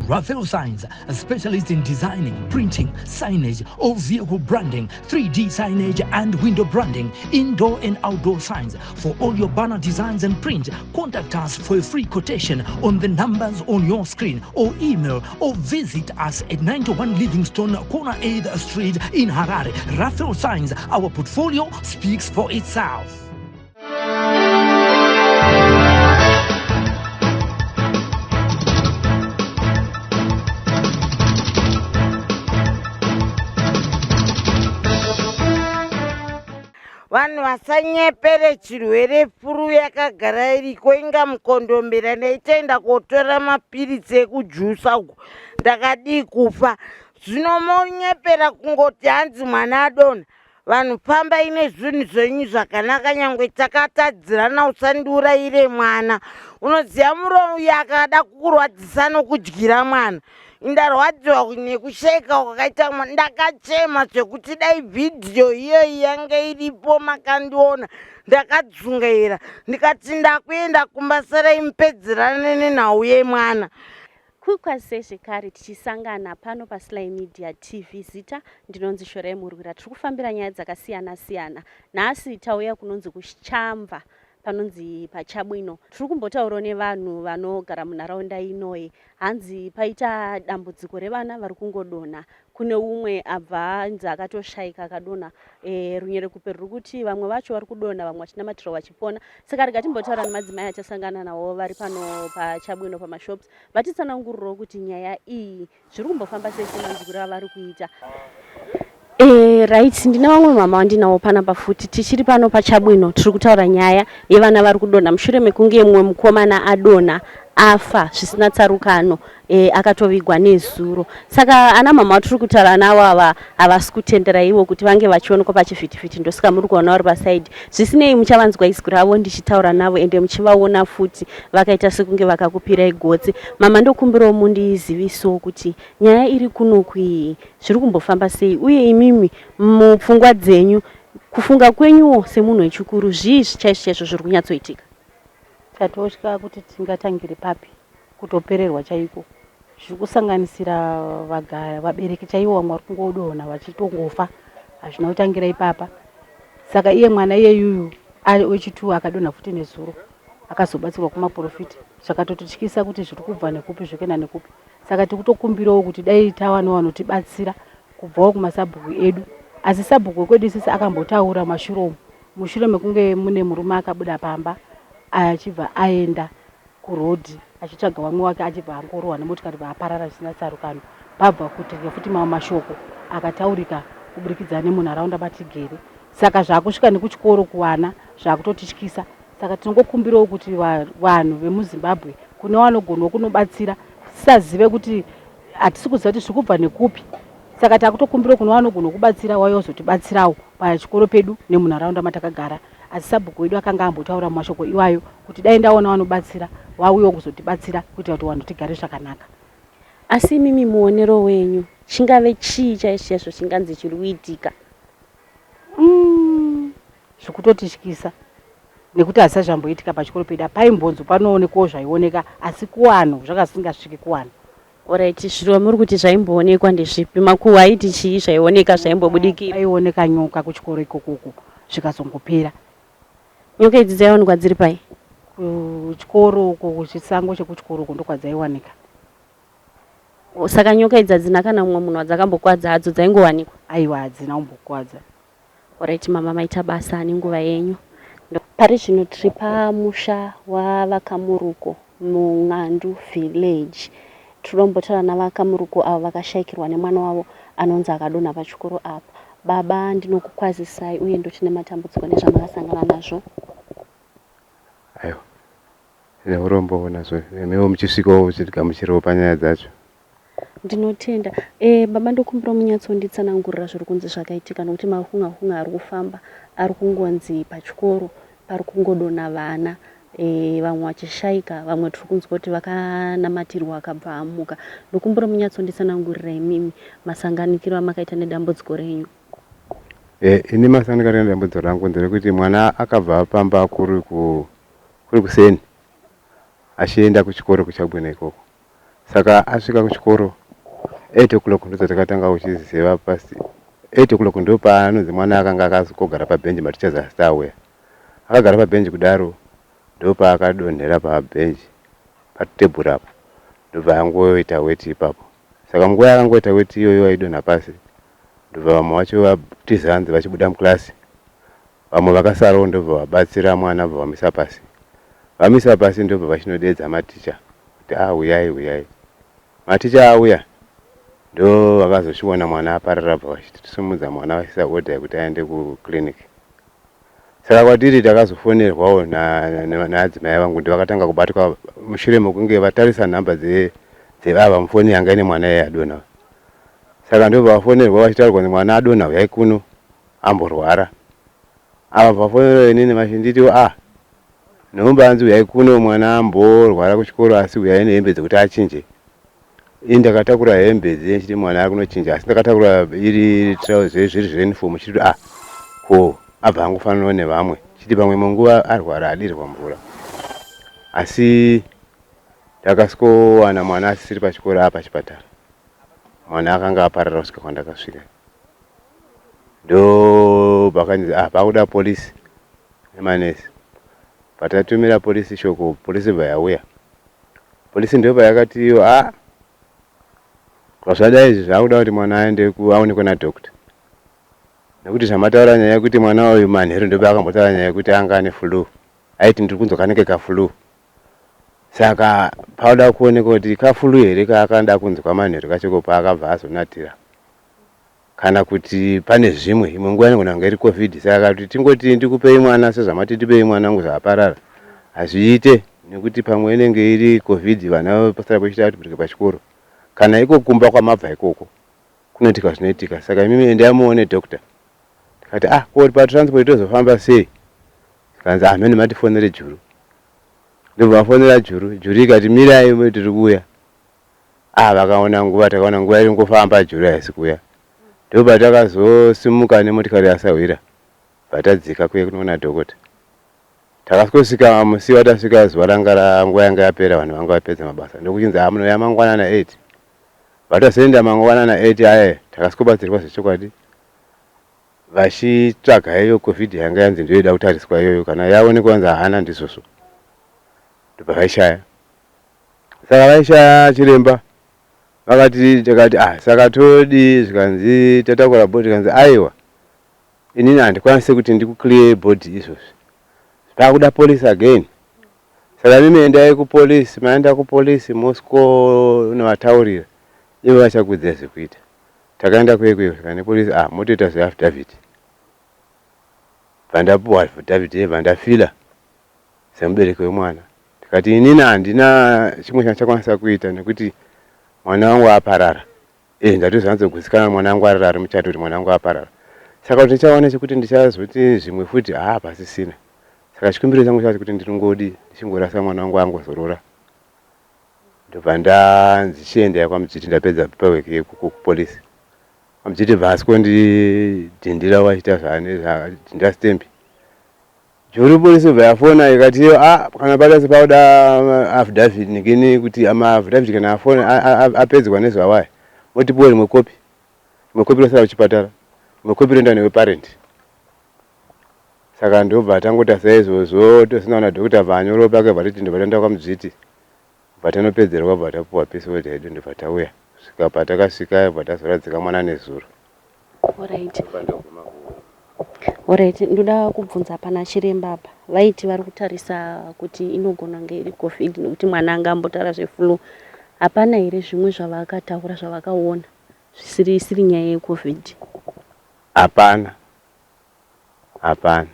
Raphael Signs, a specialist in designing, printing, signage, all vehicle branding, 3D signage and window branding, indoor and outdoor signs. For all your banner designs and print, contact us for a free quotation on the numbers on your screen or email or visit us at 91 Livingstone, corner 8th Street in Harare. Raphael Signs, our portfolio speaks for itself. Vanhu vasanyepere chirwere furu yakagara iriko inga mukondombera ndaitoenda kotora mapiritsi ekujusa uko ndakadii kufa zvino monyepera kungoti hanzi mwana adonha Vanhu fambai nezvinhu zvenyu zvakanaka nyangwe takatadzirana usandiurayire mwana. Unoziva muroyi akada kukurwadzisa nokudyira mwana. Ndarwadziwa nekusheka kwakaita mwana ndakachema zvekuti dai vhidhiyo iyoyi yange iripo makandiona ndakadzungaira ndikati ndakuenda kumba sarai mupedzerane nenhau yemwana. Kukwazisei zvekare tichisangana pano paSly Media TV. Zita ndinonzi Shorai Murwira. Tiri kufambira nyaya dzakasiyana siyana. Nhasi tauya kunonzi kuChamva panonzi paChabwino. Tiri kumbotaurawo nevanhu vanogara munharaunda inoyi. Hanzi paita dambudziko revana vari kungodonha. Kune umwe abva anzi akatoshaika akadonha. E, runyerekupe ruri kuti vamwe vacho vari kudonha vamwe vachinamatirwa vachipona. Saka rega timbotaura nemadzimai achasangana nawo vari pano paChabwino pamashops vatitsanangurirawo kuti nyaya iyi zviri kumbofamba sei semanzwiro avari kuita. E, right ndine vamwe mama vandinawo panapa futi tichiri pano pachabwino tiri kutaura nyaya yevana vari kudonha mushure mekunge mumwe mukomana adonha afa zvisina tsarukano e, akatovigwa nezuro saka ana mama vatiri kutaura navo ava havasi kutendera ivo kuti vange vachionekwa pachivhitivhiti ndosaka muri kuona vari pasaidi zvisinei muchavanzwa izwi ravo ndichitaura navo ende muchivaona futi vakaita sekunge vakakupirai gotsi mama ndokumbirawo mundizivisewo kuti nyaya iri kunoku iyi zviri kumbofamba sei uye imimi mupfungwa dzenyu kufunga kwenyuwo semunhu wechikuru zvii chaizvo chaizvo zviri kunyatsoitika Tatotya kuti tingatangire papi, kutopererwa chaiko. Zviri kusanganisira vabereki chaivo vamwe vari kungodonha vachitongofa, hazvina kutangira ipapa. Saka iye mwana iyeyuyu wechitwo akadonha futi nezuro akazobatsirwa kumaporofita zvakatotityisa kuti zviri kubva nekupi zviri kuenda nekupi. Saka tiri kutokumbirawo kuti dai tawanawo vanotibatsira kubvawo kumasabhuku edu. Asi sabhuku wekwedu isisi akambotaura mashure umu mushure mekunge mune murume akabuda pamba achibva aenda kuroad achitsvaga vamwe wake achibva angorohwa nemotikari bva aparara zvisina tsarukano pabva kuitika futi mamwe mashoko akataurika kuburikidza nemunharaunda matigere saka zvakusvika nekuchikoro kuvana zvakutotityisa saka tinongokumbirawo kuti vanhu vemuzimbabwe kune vanogonawo kunobatsira tisazive kuti hatisi kuziva kuti zviri kubva nekupi saka takutokumbira kune vanogona kubatsira wauya kuzotibatsirawo pachikoro pedu nemunharaunda matakagara asi sabhuku wedu akanga ambotaura mumashoko iwayo kuti dai ndaona vanobatsira vauyewo kuzotibatsira kuitira kuti vanhu tigare zvakanaka. Asi imimi muonero wenyu chingave chii chaizvo chaizvo chinganzi chiri kuitika? Umm zvikutotityisa nekuti hazvisati zvamboitika pachikoro pedu apa paimbonzi panoonekwawo zvaioneka asi kuvanhu zvanga zvisingasviki kuvanhu. Alright, zviro muri kuti zvaimboonekwa ndezvipi? Makuhwa aiti chii zvaioneka zvaimbobudikira? Paioneka nyoka kuchikoro ikokoko zvikazongopera. Nyoka idzi dzaiwanikwa dziri pai? Kuchikoro uko kuchisango chekuchikoro uko ndokwadzaiwanika. Saka nyoka idzi hadzina kana mumwe munhu wadzakambokwadza hadzo dzaingowanikwa? Aiwa hadzina kumbokwadza. Alright mama maita basa nenguva yenyu. Pari zvino tiri pamusha waVaKamuruko muNgandu Village. Tiri kumbotaura naVaKamuruko avo vakashaikirwa nemwana wavo anonzi akadonha pachikoro apa. Baba ndinokukwazisai uye ndoti nematambudziko nezvamakasangana nazvo. Aiwa tine urombo nazvo nemiwo muchisvikawo muchitigamuchirawo panyaya dzacho. Ndinotenda. Eh, baba ndokumbira munyatsonditsanangurira zviri kunzi zvakaitika nokuti mahunga hunga ari kufamba ari kungonzi pachikoro pari kungodonha vana eh, vamwe vachishaika vamwe tiri kunzwa kuti vakanamatirwa akabva amuka. Ndokumbira munyatsonditsanangurira imimi masanganikiro amakaita nedambudziko renyu. Eh, ini masanganikiro nedambudziko rangu nderekuti mwana akabva pamba kuri ku kuri kuseni achienda kuchikoro kuChabwina ikoko. Saka asvika kuchikoro 8 o'clock ndozvatakatanga kuchiziva pasi 8 o'clock ndopaanonzi mwana akanga akazogara pabhenji matichers asati auya. Akagara pabhenji kudaro ndopaakadonhera pabhenji patebhuru apo ndobva angoita weti ipapo. Saka munguva yaakangoita weti iyoyo aidonha pasi ndobva vamwe vacho vatiza hanzi vachibuda muclass. Vamwe vakasarawo ndobva vabatsira mwana bva vamisa pasi. Vamisa pasi ndobva vachinodeedza maticha kuti ah huyai huyai. Maticha auya ndo vakazochiona mwana aparara bva vachisimudza mwana vachiisa order yekuti aende kuclinic. Saka kwatiri takazofonerwawo naadzimai vangu kuti vakatanga kubatwa mushure mekunge vatarisa nhamba dzevava mufoni yanga ine mwana iye adonha. Saka ndobva vafonerwa vachitaurwa kuti mwana adonha huyai kuno amborwara. Ava vafonerwa inini vachinditi ah nhomba hanzi huyai kuno mwana amborwara kuchikoro asi huyai nehembe dzekuti achinje. Ini ndakatakura hembe dziye ndichiti mwana ari kunochinja asi ndakatakura iri trouser zviri zveuniform chiti ah ko abva angofananawo nevamwe chiti pamwe imwe nguva arwara adirwa mvura asi ndakasikowana mwana asisiri pachikoro apa pachipatara mwana akanga aparara kusvika kwandakasvika ndo pakanzi ah pakuda polisi nemanesi patatumira polisi shoko polisi bva yauya Polisi ndiyo payakati iyo ah zvadai izvi zvakuda kuti mwana aende aonekwe nadoctor nekuti zvamataura nyaya yekuti mwana uyu manheru ndipo akambotaura nyaya yekuti anga ane flu aiti ndiri kunzwa kanenge kaflu saka paoda kuonekwa kuti kaflu here kaakanda kunzwa manheru kachoko paakabva azonatira Kana kuti pane zvimwe, imwe nguva inogona kunge iri covid saka kuti tingoti ndikupei mwana sezvamati ndipei mwana wangu zvaaparara hazviite nekuti pamwe inenge iri covid vana pasara pochiita outbreak pachikoro kana iko kumba kwamabva ikoko kunoitika zvinoitika saka imimi endai muone doctor tikati ah ko patransport tozofamba sei zvikanzi ah mene matifonere juru ndobva vafonera juru juru ikati mirai tiri kuuya Ah vakaona nguva takaona nguva iri ngofamba juru haisi kuuya ndopatakazosimuka nemotikari yasahwira bvatadzika kuye kunoona dhokota takasvika musi watasvika zuva ranga ra nguva yanga yapera vanhu vanga vapedza mabasa ndokuchinzi ah munouya mangwanana 8 vatazoenda mangwanana 8 aye takasvikobatsirwa zvechokwadi vachitsvaga iyo covid yanga yanzi ndoida kutariswa iyoyo kana yaonekwa yanzi haana ndizvozvo ndobva vaishaya Saka vaishaya chiremba vakati takati ah saka todii zvikanzi tatakura body zvikanzi aiwa inini handikwanise kuti ndikuclear body izvozvi pakuda police again saka mimi endai kupolice maenda kupolice mosco unovataurira ivo vachakuudzai zvekuita takaenda kuye kuye kusvika nepolice ah motoita zveaffidavit bvandapuwa affidavit ye bvandafila semubereki wemwana ndikati inini handina chimwe chandichakwanisa kuita nekuti mwana wangu aparara e ndatozanzogutsikana mwana wangu arara ari muchato kuti mwana wangu aparara saka kuti ndichawana chekuti ndichazoti zvimwe futi haa pasisina saka chikumbiro changu chacho kuti ndiringodi ndichingorasa mwana wangu angozorora ndobva ndanzi chiendai kwamudzviti ndapedza paperwork yekupolisi kwamudzviti bva asikondidhindira wachiita zvaanedhindira stembi Juru police yobva yafona ikati iyo ah kana paita sepauda affidavit nikini kuti ama affidavit kana afona apedzwa nezvawaya motipiwa rimwe kopi rimwe kopi rosara kuchipatara rimwe kopi roenda newe parent saka ndobva tangoita saizvozvo tosina kuna doctor bva anyoro pake bva titi ndobva taenda kwamudzviti bva tanopedzerwa bva tapuwa peace order yedu ndobva tauya svika patakasvika bva tazoradzika mwana nezuro Alright. Alright, ndoda kubvunza pana chiremba apa. Vaiti vari kutarisa kuti inogona kunge iri COVID nekuti mwana anga ambotaura zveflu. Hapana here zvimwe zvavakataura zvavakaona zvisiri isiri nyaya yeCovid? Hapana. Hapana.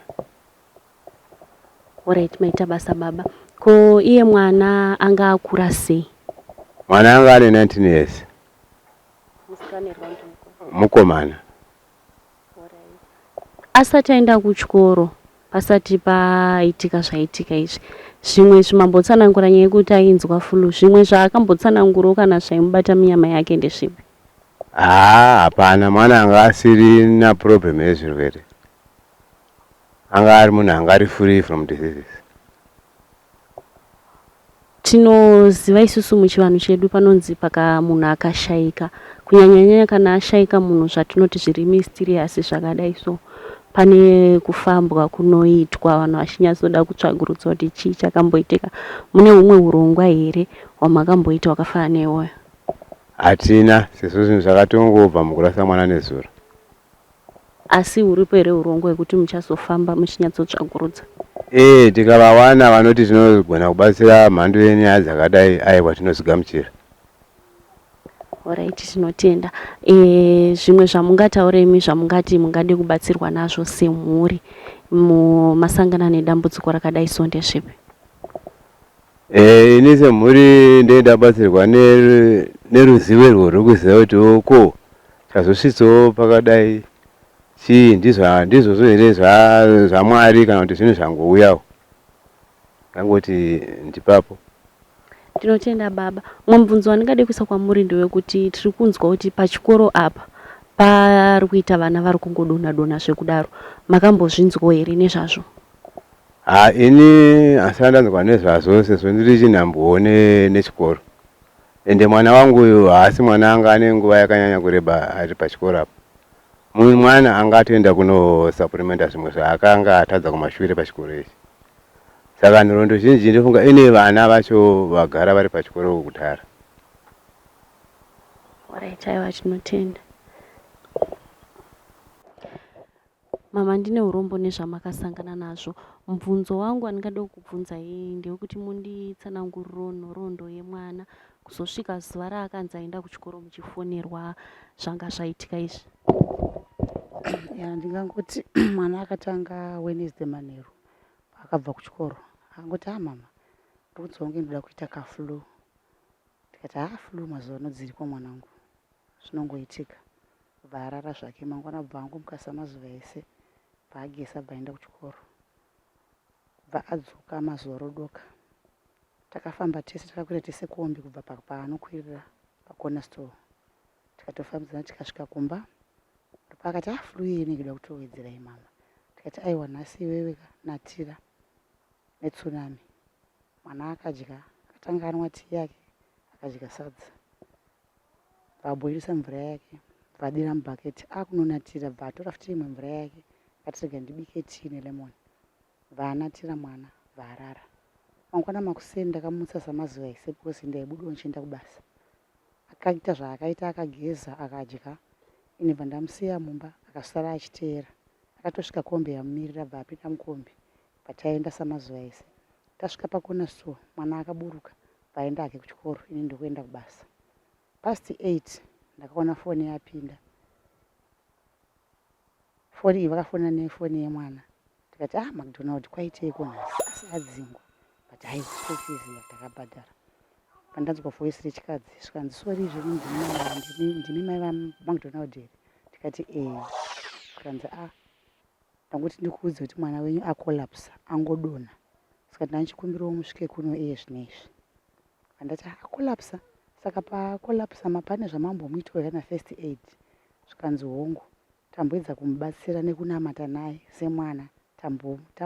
Alright, maita basa baba. Ko iye mwana anga akura sei? Mwana anga ane 19 years. Mukomana. Asati aenda kuchikoro pasati paitika zvaitika izvi zvimwe zvimambotsanangura nyaya yekuti ainzwa flu zvimwe zvaakambotsanangurawo kana zvaimubata munyama yake ndezvipi haa hapana mwana anga asiri problem yezvirwere anga ari munhu anga ari free from diseases. Tinoziva isusu muchivanhu chedu panonzi paka munhu akashaika, kunyanyanyanya kana ashaika munhu zvatinoti zviri mysterious zvakadai so, pane kufambwa kunoitwa vanhu vachinyatsoda kutsvagurudza kuti chii chakamboitika. Mune humwe hurongwa here hwamakamboita hwakafanana neiwoyo? Hatina, sezvo zvinhu zvakatongobva mukurasa mwana nezuro. Asi huripo here hurongwa hwekuti muchazofamba muchinyatsotsvagurudza? Ee, tikavawana vanoti tinogona kubatsira mhando yenyaya dzakadai, aiwa tinodzigamuchira. Horaiti, tinotenda. E, zvimwe zvamungataure imi zvamungati mungade kubatsirwa nazvo semhuri masangana nedambudziko rakadai so ndezvipi? E, ini semhuri ndee ndabatsirwa neruzivo irwo rwekuziva kuti ko chazosvitsawo pakadai chii, ndizvozvo here zvaMwari kana kuti zvinhu zvangouyawo. Ndangoti ndipapo. Tinotenda baba. Mumwe mubvunzo wandingade kuisa kwamuri ndewekuti tiri kunzwa kuti pachikoro apa pari kuita vana vari kungodonha donha zvekudaro. Makambozvinzwawo here nezvazvo? Ha, ini handisati ndanzwa nezvazvo sezvo ndiri chinhambwewo nechikoro. Ende mwana wangu uyu haasi mwana anga ane nguva yakanyanya kureba ari pachikoro apa. Mwana anga atoenda kunosapuremenda zvimwe zvaakanga atadza kumashure pachikoro ichi. Saka nhoroondo zhinji ndofunga ine vana vacho vagara vari pachikoro kudhara. Alright, aiwa tinotenda. Mama ndine urombo nezvamakasangana nazvo. Mubvunzo wangu wandingade kukubvunzai ndewekuti munditsanangurirewo nhoroondo yemwana kuzosvika zuva raakanzi aenda kuchikoro muchifonerwa zvanga zvaitika izvi. Ya, ndingangoti mwana akatanga Wednesday manheru paakabva kuchikoro akangoti, ah mama, ndiri kunzwa kunge ndoda kuita kaflu. Ndikati, ah flu mazuva ano dziriko mwanangu, zvinongoitika. Bva arara zvake, mangwana bva angomuka samazuva ese, bva ageza bva aenda kuchikoro. Bva adzoka mazuva rodoka. Takafamba tese, takakwira tese kombi kubva paanokwirira pacorner store. Tikatofambidzana tikasvika kumba. Ndopaakati, ah flu iyi inenge ida kutowedzera iyi mama. Tikati, aiwa nhasi iwewe ka natira netsunami. Mwana akadya, akatanga anwa tii yake, akadya sadza. Bva abhoilisa mvura yake, bva adira mubhaketi, akunonatira bva atora futi imwe mvura yake, akati rega ndibike tii nelemon. Bva anatira mwana, bva arara. Mangwana makuseni ndakamutsa samazuva ese because ndaibudawo ndichienda kubasa. Akaita zvaakaita, akageza, akadya. Ini bva ndamusiya mumba, akasara achiteera. Akatosvika kombi yamumirira bva apinda mukombi. Bva taenda samazuva ese. Tasvika pakona store, mwana akaburuka, bva aenda hake kuchikoro, ini ndokuenda kubasa. Past 8 ndakaona foni yapinda. Foni iyi vakafona nefoni yemwana. Ndikati, ah McDonald kwaiteiko nhasi? Asi adzingwa. But haiwa school fees takabhadhara. Pandanzwa voice rechikadzi zvikanzi sorry zvenyu ndimi mai vaMcDonald here? Ndikati eh. Zvikanzi ah ndangoti ndikuudze kuti mwana wenyu acollapsa angodonha. Saka ndanichikumbirawo musvike kuno iye zvinezvi. Vandati acollapsa saka pacollapsa pane zvamambomuitawo here na first aid? Zvikanzi hongu. Tamboedza kumubatsira nekunamata naye semwana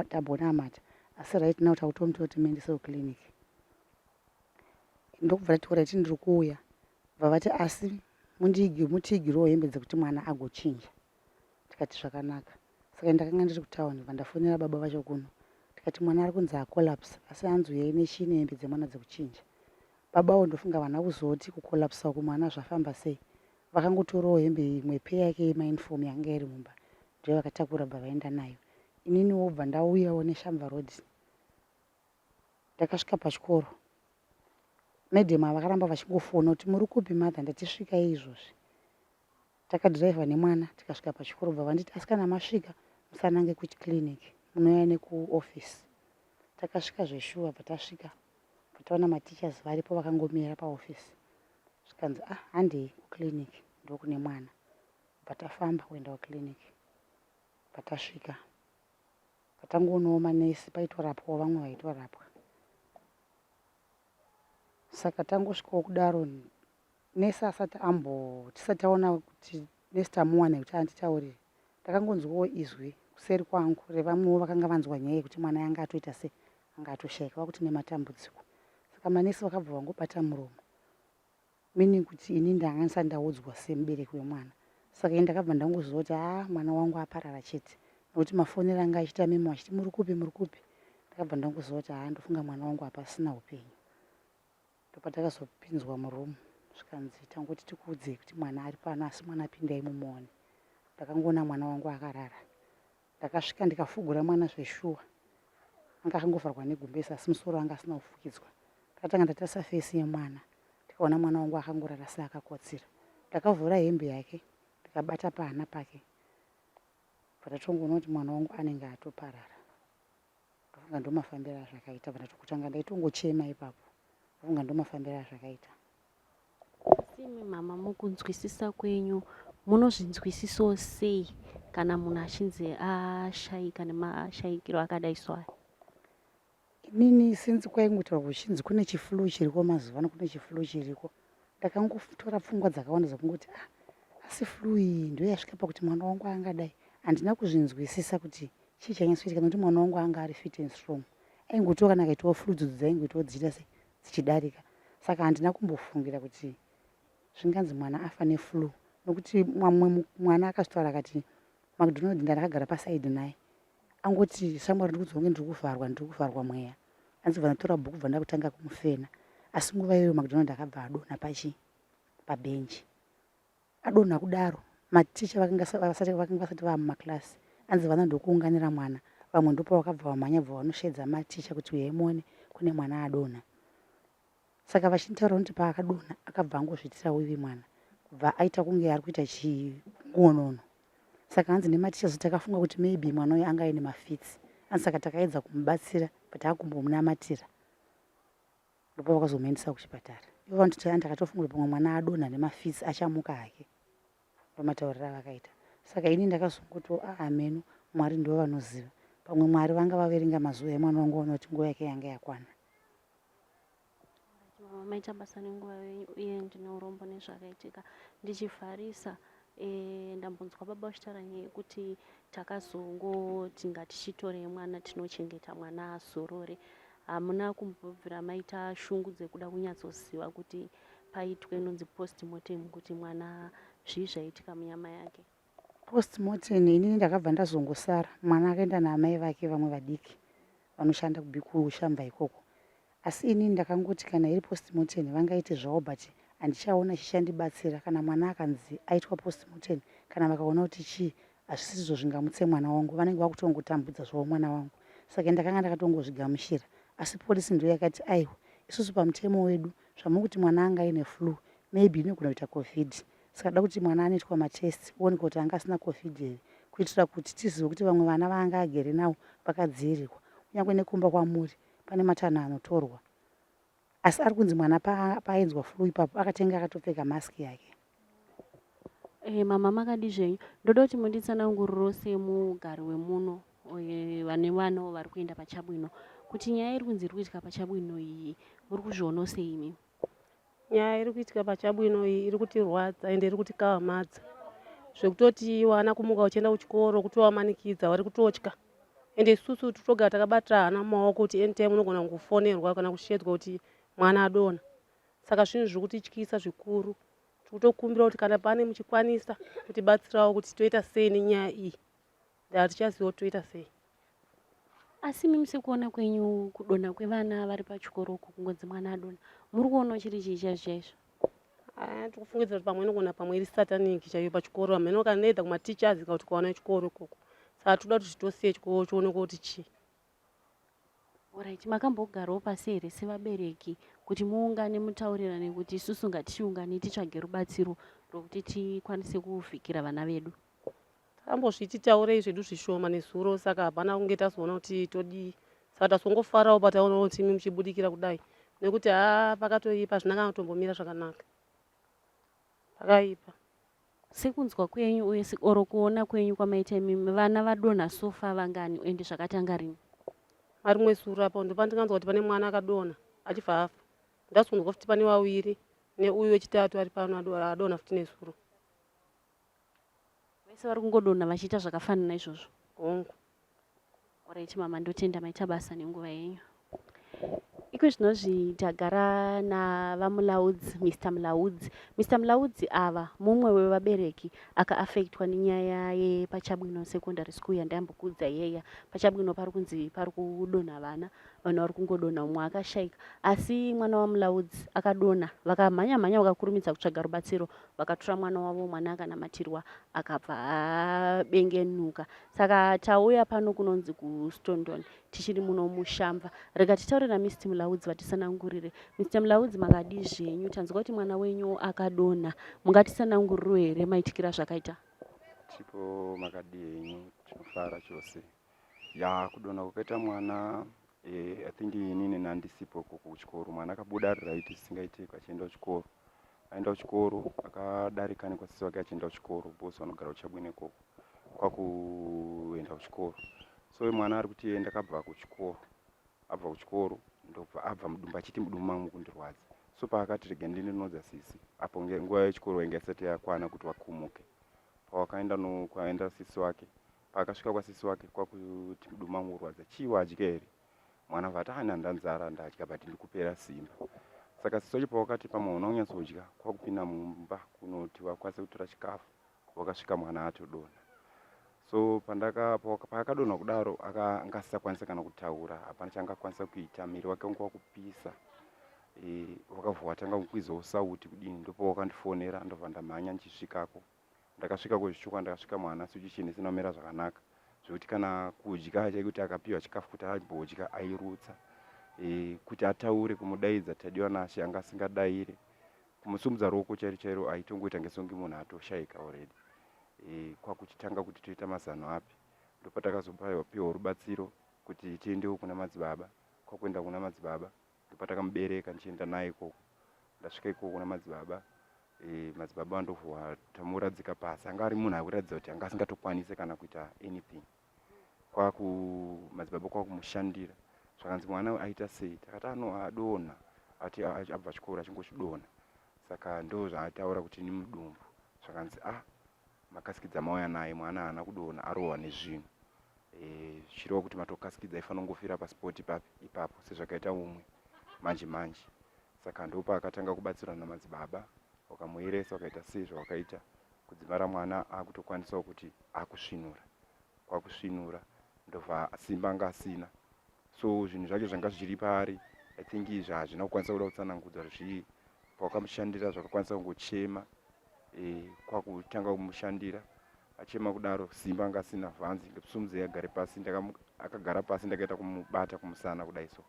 tambonamata asi right now takutomutora kuti muendese kuclinic. Ndokubva ndati alright ndiri kuuya. Bva vati asi mutiigirewo hembe dzekuti mwana agochinja. Tikati zvakanaka. Saka ndakanga ndiri kutauni bva ndafonera baba vacho kuno. Tikati mwana ari kunzi acollapse asi hanzi uyai nechii nehembe dzemwana dzekuchinja. Babawo ndofunga vana kuzoti kucollapsa uku mwana zvafamba sei. Vakangotorawo hembe imwe peya yake yemauniform yanga iri mumba ndiyo vakatakura bva vaenda nayo. Ininiwo bva ndauyawo neShamva Road. Ndakasvika pachikoro. Madam ava vakaramba vachingofona kuti muri kupi mother ndati svikai izvozvi. Takadhiraivha nemwana tikasvika pachikoro bva vanditi asi kana masvika musanange kuclinic munouya nekuoffice. Takasvika zveshuwa bva tasvika bva taona mateachers varipo vakangomira paoffice. Zvikanzi ah handei kuclinic ndokune mwana. Bva tafamba kuenda kuclinic. Bva tasvika. Bva tangoonawo manesi paitorapwawo vamwe vaitorapwa. Saka tangosvikawo kudaro nesi asati ambo tisati taona kuti nesi tamuwana kuti anditaurire. Ndakangonzwawo izwi kuseri kwangu revamwewo vakanga vanzwa nyaya yekuti mwana anga atoita se anga atoshaika vakuti nematambudziko. Saka manesi vakabva vangobata muromo. Meaning kuti ini ndanga ndisati ndaudzwa semubereki wemwana. Saka ini ndakabva ndangoziva kuti haa mwana wangu aparara chete. Nekuti mafonero anga achiita memo achiti muri kupi muri kupi. Ndakabva ndangoziva kuti haa ndofunga mwana wangu hapasina hupenyu. Ndopatakazopinzwa muroom zvikanzi tangoti tikuudzei kuti mwana ari pano asi mwana pindai mumuone. Ndakangoona mwana wangu akarara. Ndakasvika ndikafugura mwana zveshuwa. Anga akangovharwa negumbezi asi musoro anga asina kufukidzwa. Ndakatanga ndatarisa face yemwana ndikaona mwana wangu akangorara seakakotsira. Ndakavhura hembe yake ndikabata pahana pake bva ndatongoona kuti mwana wangu anenge atoparara. Ndofunga ndomafambiro azvakaita bva ndatokutanga ndaitongochema ipapo. Ndofunga ndomafambiro azvakaita. Asi imi mama mukunzwisisa kwenyu munozvinzwisisawo sei kana munhu achinzi ashaika nemashaikiro akadai so aya? Inini since kwaingotaurwa kuchinzi kune chiflu chiriko mazuva ano kune chiflu chiriko ndakangotora pfungwa dzakawanda dzekungoti ah asi flu iyi ndiyo yasvika pakuti mwana wangu angadai handina kuzvinzwisisa kuti chii chanyatsoitika nekuti mwana wangu anga ari fit and strong aingotiwo kana akaitawo flu dzodzo dzaingoitawo dzichiita sei dzichidarika saka handina kumbofungira kuti zvinganzi mwana afa neflu nokuti mamwe mwana akazvitaura akati McDonald ndandakagara pasaidi naye angoti shamwari ndiri kunzwa kunge ndiri kuvharwa ndiri kuvharwa mweya anzi bva ndatora bhuku bva ndakutanga kumufena asi nguva iyoyo McDonald akabva adonha pachi pabhenji Adonha kudaro, maticha vakanga vasati vakanga vasati vava mumaklasi anzi vana ndokuunganira mwana. Vamwe ndopavakabva vamhanya bva vanosheedza maticha kuti huyai muone kune mwana adonha. Saka vachinditaurira kuti paakadonha akabva angozviitira wivi mwana kubva aita kunge ari kuita chingonono. Saka hanzi nematicha so takafunga kuti maybe mwana uyu anga aine mafits. Hanzi saka takaedza kumubatsira but akumbomunamatira. Ndopavakazomuendesa kuchipatara. Ivo vanoti ndakatofunga kuti pamwe mwana adonha nemafits achamuka hake. Ndomatauriro avakaita. Saka ini ndakazongotiwo ah hameno Mwari ndivo vanoziva. Pamwe Mwari vanga vaverenga mazuva emwana wangu vaona kuti nguva yake yanga yakwana. Mama maita basa nenguva yenyu uye ndine urombo nezvakaitika. Ndichivharisa e, ndambonzwa baba vachitaura nyaya yekuti takazongoti ngatichitorei mwana tinochengeta mwana azorore. Hamuna kumbobvira maita shungu dzekuda kunyatsoziva kuti paitwe inonzi post mortem kuti mwana zvii zvaitika munyama yake? Post mortem inini ndakabva ndazongosara mwana akaenda naamai vake vamwe vadiki vanoshanda kuShamva ikoko asi inini ndakangoti kana iri post mortem vangaite zvavo but handichaona chichandibatsira kana mwana akanzi aitwa post mortem kana vakaona kuti chii hazvisizvo zvingamutse mwana wangu vanenge vakutongotambudza zvavo mwana wangu saka ndakanga ndakatongozvigamuchira asi polisi ndiyo yakati aiwa isusu pamutemo wedu zvamukuti mwana anga aine flu maybe inogona kuita covid saka da kuti mwana anoitwa matest oonekwa kuti anga asina covid here kuitira kuti tizive kuti vamwe vana vaanga agere navo vakadzivirirwa kunyange nekumba kwamuri pane matanho anotorwa asi ari kunzi mwana paainzwa flu ipapo akatenga akatopfeka mask yake. Eh, mama makadi zvenyu ndoda kuti munditsananguriro semugari wemuno eh, vane vanawo vari kuenda pachabwino kuti nyaya iri kunzi iri kuitika pachabwino iyi muri kuzvionawo sei imimi Nyaya iri kuitika pachabwino iyi iri kutirwadza ende iri kutikahamadza zvekutoti wana kumuka uchienda kuchikoro kutovamanikidza vari kutotya ende isusu totogara takabata hana mumaoko kuti anytime unogona kungofonerwa kana kushedzwa kuti mwana adonha saka zvinhu zviri kutityisa zvikuru tiri kutokumbira kuti kana pane muchikwanisa kutibatsirawo kuti toita sei nenyaya iyi hatichaziva kuti toita sei Asi imimi sekuona kwenyu kudonha kwevana vari pachikoro uku kungonzi mwana adonha muri kuonawo chiri chii chaizvo chaizvo? Ah, tikufungidzira kuti pamwe inogona pamwe iri satanic chaiyo pachikoro hameno kana neither kumateachers kana kuti kuwana chikoro ikoko saka toda kuti tosiye chikoro chionekwe kuti chii. Orit makambogarawo pasi here sevabereki kuti muungane mutaurirane kuti isusu ngatichiungane titsvage rubatsiro rwekuti tikwanise kuvhikira vana vedu? Takambozviti taurei zvedu zvishoma nezuro saka hapana kunge tazoona kuti todii saka tazongofarawo pataona kuti imi muchibudikira kudai nekuti haa pakatoipa hazvina kana kutombomira zvakanaka pakaipa. Sekunzwa kwenyu uye or kuona kwenyu kwamaita imimi vana vadonha so far vangani ende zvakatanga rini? Marimwe zuro apo ndopandikanzwa kuti pane mwana akadonha achibva afa ndazonzwa futi pane vaviri neuyu wechitatu ari pano adonha futi nezuro. Vese vari kungodonha vachiita zvakafanana izvozvo. Hongu. Alright mama ndotenda maita basa nenguva yenyu. Iko zvinozvi tagara naVaMulaudzi, Mister Mulaudzi. Mister Mulaudzi ava mumwe wevabereki akaafektwa nenyaya yepaChabwino Secondary School yandambokuudza iyeya. PaChabwino pari kunzi pari kudonha vana, vanhu vari kungodonha, umwe akashaika. Asi mwana waMulaudzi akadonha, vakamhanya mhanya vakakurumidza kutsvaga rubatsiro, vakatora mwana wavo, mwana akanamatirwa akabva abengenuka. Saka tauya pano kunonzi kuStondon tichiri muno muShamva. Rega titaure naMr Mulaudzi vatisanangurire. Mr Mulaudzi makadii zvenyu? Tanzwa kuti mwana wenyu akadonha. Mungatitsananguriro here maitikira zvakaita? Tipo makadii henyu, tinofara chose. Ya kudonha kwakaita mwana I think inini nandisipo kuchikoro. Mwana akabuda ari right zvisingaitiki achienda kuchikoro. Aenda kuchikoro akadarika nekwasisi wake achienda kuchikoro boss vanogara kuChabwino ikoko kwakuenda kuchikoro. So mwana ari kuti ndakabva kuchikoro abva kuchikoro ndobva abva mudumbu achiti mudumbu mangu kundirwadza. So paakati rega ndinonodza sisi apo nguva yechikoro yainge isati yakwana kuti wakumuke. Pawakaenda no kwaenda sisi wake paakasvika kwasisi wake kwakuti mudumbu mangu kurwadza chii wadya here mwana vati ana ndanzara ndadya but ndikupera simba. Saka sisi wacho pawakati pamwe hauna kunyatsodya kwakupinda mumba kunoti vakwanise kutora chikafu wakasvika mwana atodonha. So pandaka paakadonha kudaro anga asisakwanisa kana kutaura, hapana chaangakwanisa kuita, miri wake wanga wakupisa. Wakabva watanga kukwidzawo sauti kudini, ndipo wakandifonera ndobva ndamhanya ndichisvikako. Ndakasvika kuzvichukwa ndakasvika mwana situation isina kumira zvakanaka zvekuti kana kudya chaikuti akapiwa chikafu kuti ambodya airutsa. Kuti ataure kumudaidza Tadiwa Nashe anga asingadaire, kumusumudza ruoko chairo chairo aitongoita ngesonge munhu atoshaika already. Kwakuchitanga kuti toita mazano api, ndopatakazopiwa rubatsiro kuti tiendewo kuna madzibaba. Kwakuenda kuna madzibaba ndopatakamubereka ndichienda naye ikoko. Ndasvika ikoko kuna madzibaba madzibaba ndobva tamuradzika pasi. Anga ari munhu akuratidza kuti anga asingatokwanise kana kuita anything. Kwaku madzibaba kwakumushandira zvakanzi mwana aita sei, takati ano adonha ati abva chikoro achingochidonha. Saka ndo zvaataura kuti ni mudumbu. Zvakanzi ah makasikidza mauya naye mwana haana kudonha arohwa nezvinhu. Zvichireva kuti matokasikidza aifanira kungofira pasipoti papi ipapo sezvakaita umwe manje manje. Saka ndopaakatanga kubatsirwa namadzibaba, wakamuyeresa wakaita sei zvawakaita kudzimara mwana akutokwanisawo kuti akusvinura. Kwakusvinura ndobva simba anga asina. So zvinhu zvacho zvanga zvichiri paari. I think izvi hazvina kukwanisa kuda kutsanangudza zvii. Pawakamushandira zvakakwanisa kungochema kwakutanga kumushandira achema kudaro simba anga asina vhanzi ngekusumudzei agare pasi akagara pasi ndakaita kumubata kumusana kudai so.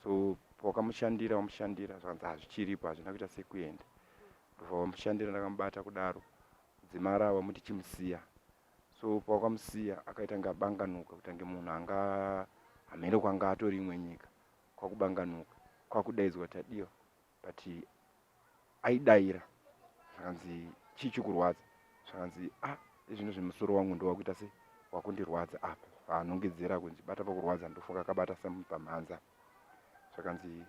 So pawakamushandira wamushandira zvakanzi hazvichiripo hazvina kuita sekuenda. Ndobva wamushandira ndakamubata kudaro kudzimara wamuti chimusiya. So pawakamusiya akaita kunge abanganuka kuita kunge munhu anga hameno kwanga atori imwe nyika kwakubanganuka kwakudaidzwa Tadiwa but aidaira zvakanzi chii chikurwadza zvakanzi ah izvino zvemusoro wangu ndowakuita sei wakundirwadza apa anongedzera kunzi bata pakurwadza ndofunga akabata pamhanza zvakanzi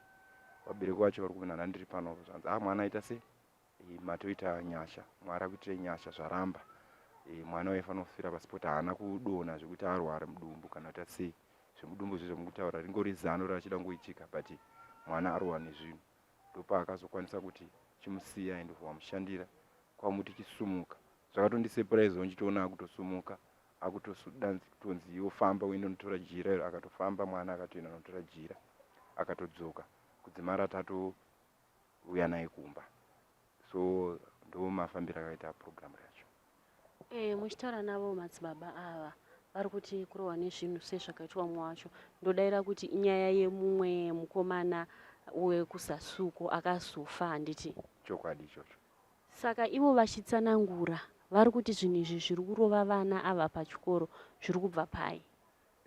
vabereki vacho vari kunana ndiri pano zvakanzi ah mwana aita sei matoita nyasha Mwari akuitirei nyasha zvaramba. Mwana waifanira kufira pasipoti haana kudonha zvekuti arwara mudumbu kana kuti sei zvemudumbu zvezvo mukutaura ringori zano rachida kungoitika but mwana arohwa nezvinhu. Ndopaakazokwanisa kuti chimusiya ndobva wamushandira kwamuti chisumuka. Zvakatondisepuraizawo ndichitoona akutosumuka akutodanzi yofamba uende unotora jira iro akatofamba mwana akatoenda unotora jira akatodzoka kudzimara tatouya naye kumba. So ndo mafambiro akaita program racho. Muchitaura navo madzibaba ava vari kuti kurohwa nezvinhu sezvakaitwa mumwe wacho. Ndodaira kuti inyaya yemumwe mukomana wekuSasuko akazofa handiti? Chokwadi ichocho. Saka ivo vachitsanangura vari kuti zvinhu izvi zviri kurova vana ava pachikoro zviri kubva pai?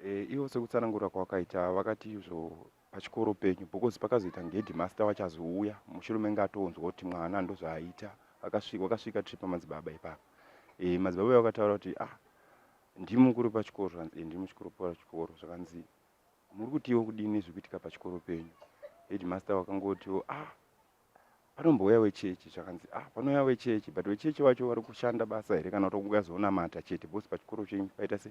Ivo sekutsanangura kwavakaita vakati izvo pachikoro penyu because pakazoita headmaster vachazouya mushure menge atonzwa kuti mwana ndozvaaita. Wakasvika tiri pamadzibaba ipapo. Madzibaba vakataura kuti ah ndimi mukuru pachikoro zvakanzi ndimi mukuru pachikoro zvakanzi muri kutiwo kudini zvikuitika pachikoro penyu. Headmaster vakangotiwo ah panombouya wechechi zvakanzi ah panouya wechechi but wechechi wacho vari kushanda basa here kana kuti kungazonamata chete because pachikoro chenyu paita se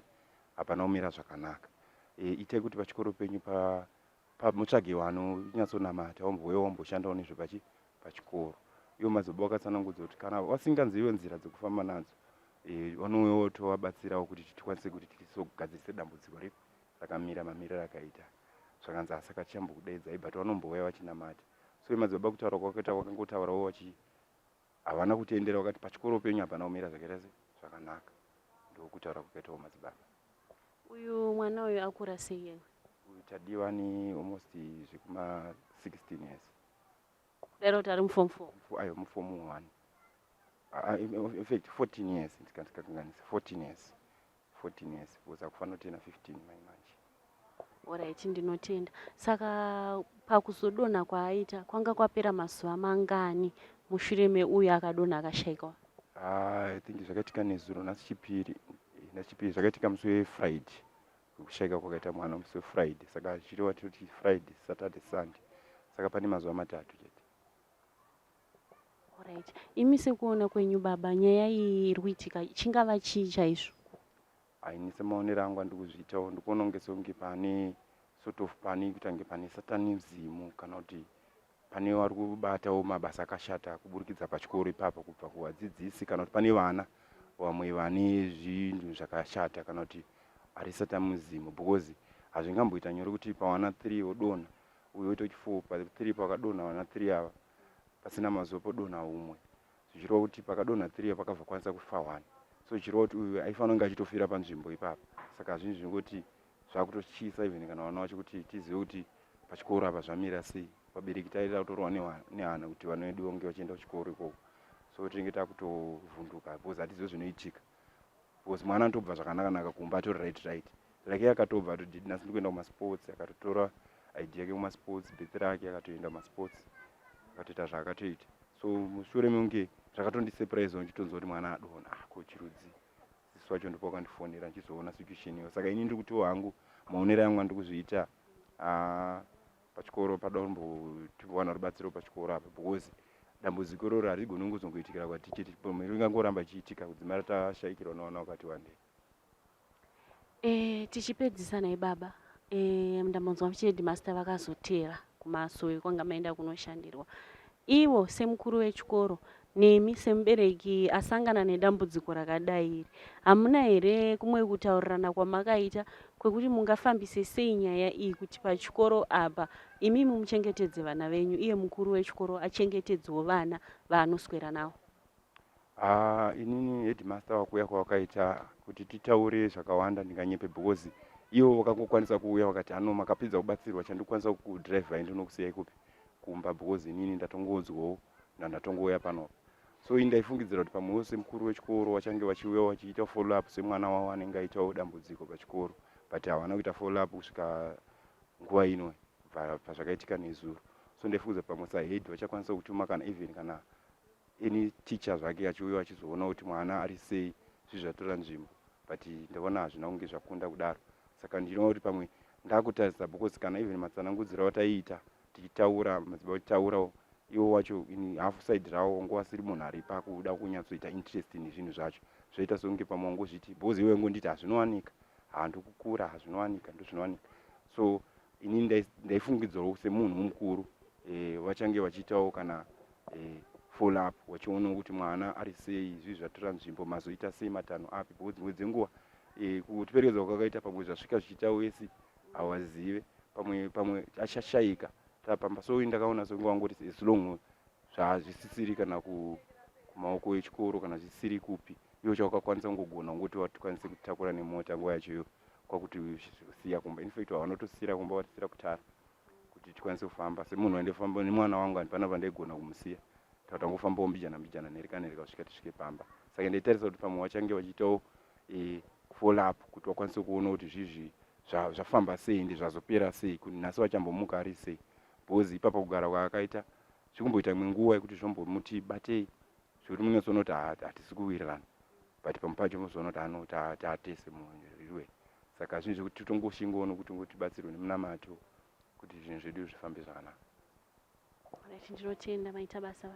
hapana kumira zvakanaka. Itai kuti pachikoro penyu Mutsvage vanonyatsonamata vambouya vamboshandawo nezve pachikoro. Ivo madzibaba vakatsanangudza kuti kana vasingazive nzira dzekufamba nadzo, vanouyawo tovabatsirawo kuti tikwanise kuti tizogadzirise dambudziko ripi rakamira mamiriro akaita. Zvakanzi asaka tichambokudaidzai, but vanombouya vachinamata. So madzibaba kutaura kwakaita vakangotaurawo vachi havana kutendera, vakati pachikoro penyu hapana kumira zvakaita se zvakanaka. Ndokutaura kwakaitawo madzibaba. Uyu mwana uyu akura sei yewe? Uyu Tadiwa ni almost zvekuma 16 years. Kudai kuti ari muform 4? Ayo, muform 1. In fact 14 years, ndikakanganisa, 14 years, 14 years, because akufanira kutena 15 mai manje. Alright, ndinotenda. Saka pakuzodonha kwaaita kwanga kwapera mazuva mangani mushure meuyu akadonha akashayikwa? Ah, I think zvakaitika nezuro, nhasi Chipiri. Nhasi Chipiri, zvakaitika musi weFriday. Kushayika kwakaita mwana musi weFriday, saka chireva toti Friday, Saturday, Sunday, saka pane mazuva 3 chete. Alright, imi sekuona kwenyu baba, nyaya iyi iri kuitika chingava chii chaizvo? Aini semaonero angu andiri kuzviitawo, ndikuona kunge sekunge pane sort of pane kuita kunge pane satanism, kana kuti pane vari kubatawo mabasa akashata kuburikidza pachikoro ipapo, kubva kuvadzidzisi, kana kuti pane vana vamwe vane zvinhu zvakashata, kana kuti ari satanism, because hazvingamboita nyore kuti pavana 3 wodonha, uyo woita 4, pa3 pakadonha vana 3 ava, pasina mazuva podonha umwe, zvichireva kuti pakadonha 3 pakabva kwanisa kufa 1. So zvichireva kuti uyu aifanira kunge achitofira panzvimbo ipapo. Saka zvinhu zvingoti zvakutotyisa even kana vana vacho, kuti tizive kuti pachikoro apa zvamira sei. Vabereki taita kutorwa nehana kuti vana vedu vange vachienda kuchikoro ikoko, so tinenge takutovhunduka because hatizive zvinoitika, because mwana anotobva zvakanaka-naka kumba, atori right, like iye akatobva atoti nhasi ndikuenda kumasports, akatotora idea yake kumasports, birth rake, akatoenda kumasports, akatoita zvaakatoita. So mushure mekunge zvakatondisurprise ndichitonzwa kuti mwana adonha, ah, ko chirudzi sisi wacho ndipo wakandifonera ndichizoona situation iyo. Saka ini ndiri kutiwo hangu maonero angu andiri kuzviita, ah, pachikoro pada kumbowana rubatsiro pachikoro apa, because dambudziko iroro harigoni kungozongoitikira kwatichiti, ringangoramba ichiitika kudzimara tashayikirwa nevana vakati wandei. Tichipedzisa nai baba, ndambonzwa muchi headmaster vakazotera kumasowe kwanga maenda kunoshandirwa. Ivo semukuru wechikoro nemi semubereki asangana nedambudziko rakadai iri, hamuna here kumwe kutaurirana kwamakaita kwekuti mungafambise sei nyaya iyi kuti pachikoro apa imimi muchengetedze vana venyu, iye mukuru wechikoro achengetedzewo vana vaanoswera navo? Ah, inini headmaster wakuuya kwawakaita kuti titaure zvakawanda ndinganyepe, because ivo vakangokwanisa kuuya vakati ano makapedza kubatsirwa, chandikwanisa kudhiraivhai ndinokusiyai kupi kumba, because inini ndatongonzwawo ndandatongouya panopa. So ini ndaifungidzira kuti pamwewo semukuru wechikoro vachange vachiuya vachiita follow up semwana wavo anenge aitawo dambudziko pachikoro, but havana kuita follow up kusvika nguva ino kubva pazvakaitika nezuro. So ndaifungidzira pamwe sahead vachakwanisa kutuma kana even kana any teacher zvake achiuya achizoona kuti mwana ari sei, zvi zvatora nzvimbo, but ndaona hazvina kunge zvakunda kudaro. Saka ndinoona kuti pamwe ndakutarisa, because kana even matsanangudziro ataiita tichitaura, madzibaba vachitaurawo, iwo wacho in half side ravo wanga wasiri munhu ari pakuda kunyatsoita interest nezvinhu zvacho. Zvoita sekunge pamwe wangozviti because iwe ngonditi hazvinowanika, handikukura, hazvinowanika, ndozvinowanika. So inini ndaifungidzirawo semunhu mukuru, vachange vachiitawo kana follow up, vachionawo kuti mwana ari sei, zvi zvatora nzvimbo, mazoita sei, matanho api, because dzimwe dzenguva kutiperekedza kwakaita pamwe zvasvika zvichiita wesi hawazive, pamwe achashayika tapamba. So ndakaona sekunge wangoti as long zvazvisisiri kana kumaoko echikoro kana zvisiri kupi, iwo chawakakwanisa kungogona kungoti watikwanise kutakura nemota nguva yacho iyo kwakuti siya kumba. In fact havanotosiyira kumba, vatisiyira kutara kuti tikwanise kufamba. Semunhu waindofamba nemwana wangu, handipana pandaigona kumusiya, tatangofambawo mbijana mbijana, nereka nereka, kusvika tisvike pamba. Saka ndaitarisa kuti pamwe vachange vachiitawo follow up kuti vakwanise kuona kuti zvizvi zvafamba sei, ende zvazopera sei, kuti nhasi vachambomuka ari sei, because ipapa kugara kwaakaita zvikumboita imwe nguva yekuti zvombomuti batei zvekuti munyatsoona kuti hatisi kuwirirana, but pamwe pacho mozoona kuti ano taatese muriwe. Saka zvinhu zvekuti totongoshingawo nokuti ngotibatsirwe nemunamato kuti zvinhu zvedu zvifambe zvakanaka. Alright, ndinotenda, maita basa.